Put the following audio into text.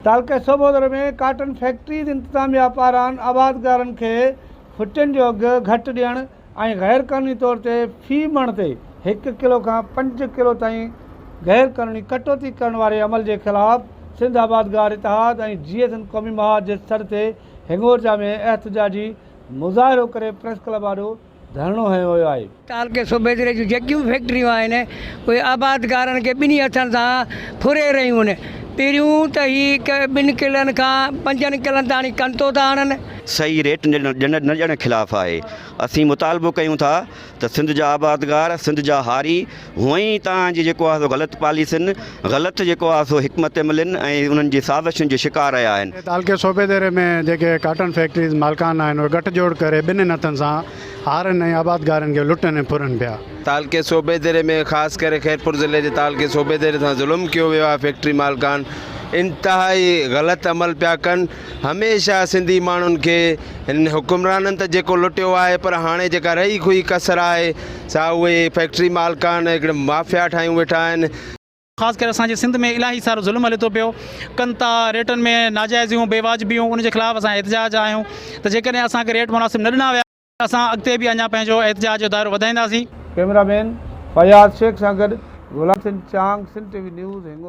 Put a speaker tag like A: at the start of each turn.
A: تعلقي سوڀودر ۾ cotton factories انتظاميا پاران آبادگارن کي ڦٽين جو اگهه گهٽ ڏيڻ ۽ غيرقانوني طور تي في مڻ تي هڪ ڪلو کان پنج ڪلو تائين غيرقانوني ڪٽوتي ڪرڻ واري عمل جي خلاف سنڌ آبادگار اتحاد ۽ جيئي سنڌ قومي محاذ جي سڏ تي هنڱورجا ۾ احتجاجي مظاهرو ڪري پريس ڪلب آڏو ڌرڻو هنيو ويو آهي.
B: تعلقي صوبيدري جون جيڪيون به فيڪٽريون آهن اهي آبادگارن کي ٻنهي هٿن سان ڦري رهيون آهن. پهريون ته هي ٻن ڪلن کان پنجن ڪلن تاڻي ڪنتو ٿا آڻن.
C: صحيح ريٽ نه ڏيڻ خلاف آهي. اسين مطالبو ڪيون ٿا ته سنڌ جا آبادگار، سنڌ جا هاري هونئن ئي توهان جي جيڪو آهي سو غلط پاليسين، غلط جيڪو آهي سو حڪمت عملين ۽ انهن جي سازشن جو شڪار رهيا آهن.
D: تعلقي صوبيديري ۾ جيڪي ڪاٽن فيڪٽريز مالڪان آهن اهي ڳٺ جوڙ ڪري ٻنهين هٿن سان هارين ۽ آبادگارن کي لٽن ۽ ڦرن پيا.
E: تعلقي صوبيديري ۾ خاص ڪري خيرپور ضلعي جي تعلقي صوبيديري سان ظلم ڪيو ويو آهي فيڪٽري مالڪان انتهائي غلط عمل پيا ڪن هميشه سنڌي ماڻهن کي هنن حڪمرانن ته جيڪو لٽيو آهي پر هاڻي جيڪا رهي کوئي ڪسر آهي سا اهي فيڪٽري مالڪان هڪڙي مافيا ٺاهيون ويٺا آهن.
F: خاص ڪري اسان جي سنڌ ۾ الاهي سارو ظلم هلي ٿو پيو ڪن ٿا ريٽن ۾ ناجائزيون بي واجبيون ان جي خلاف اسان احتجاج آهيون ته جيڪڏهن اسان کي ريٽ مناسب نه ڏنا ويا اسان اڳتي به اڃا پنهنجو احتجاج جو دائرو وڌائينداسين.
A: ڪئميرا مين فياض شيخ سان گڏ Ghulam Hussain Chang, Sindh T V news, Hingorja.